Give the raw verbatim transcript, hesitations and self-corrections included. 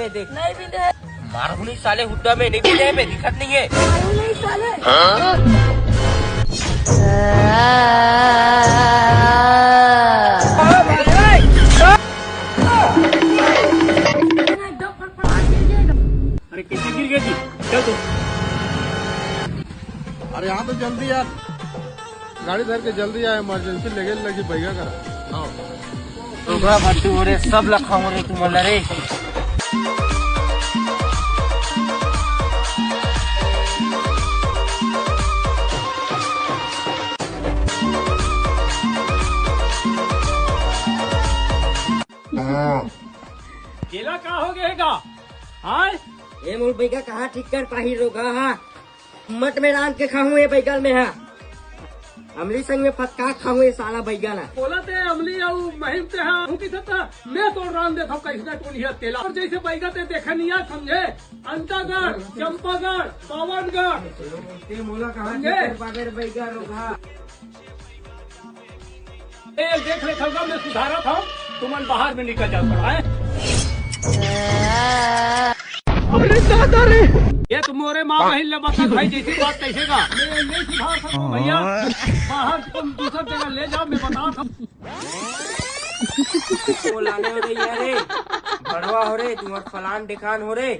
देख। नहीं मिले। मारू नहीं साले हुड्डा में, नहीं मिले बे, दिखत नहीं है। मारू नहीं साले। अरे कैसे गिर गया जी? चल तू। अरे यहाँ तो जल्दी यार, गाड़ी धर के जल्दी आए, इमरजेंसी लेगे लगी बैगा करा। हाँ। तो बड़ा भट्टू हो रे, सब लखा हो रे तुमन ला रे। केला का हो गए गा? हाँ? ए मोर बैगा कहाँ ठीक कर पाही रोगहा हा? मट में रांध के खाहूं ए बैगल में हा। अमली संग में फटका खाहूं ए साला बैगल हा। बोला ते अमली अउ महिम ते हा, हूं किसे ता, मैं तोड़ रांध देथव कइसना टोनिया तेला। और जैसे बैगा ते देखनिया समझे, अंतागढ़, चंपागढ़, पावनगढ़। ते मोला कहाँ समझे? पागल बैगा रोगहा। ए, देख ले, थोड़ा मैं सुधारा था, तुमन बाहर में निकल जाओ, है? अरे दादा रे! ये तो मोरे माँ बहन ले बता भाई, जैसी बात तैसे का। मैं नहीं सुधार सकता भैया, बाहर तुम दूसर जगह ले जाओ, मैं बता था। वो लाने हो रही है रे, बड़वा हो रे, तुम्हार फलान ढिकान हो रे।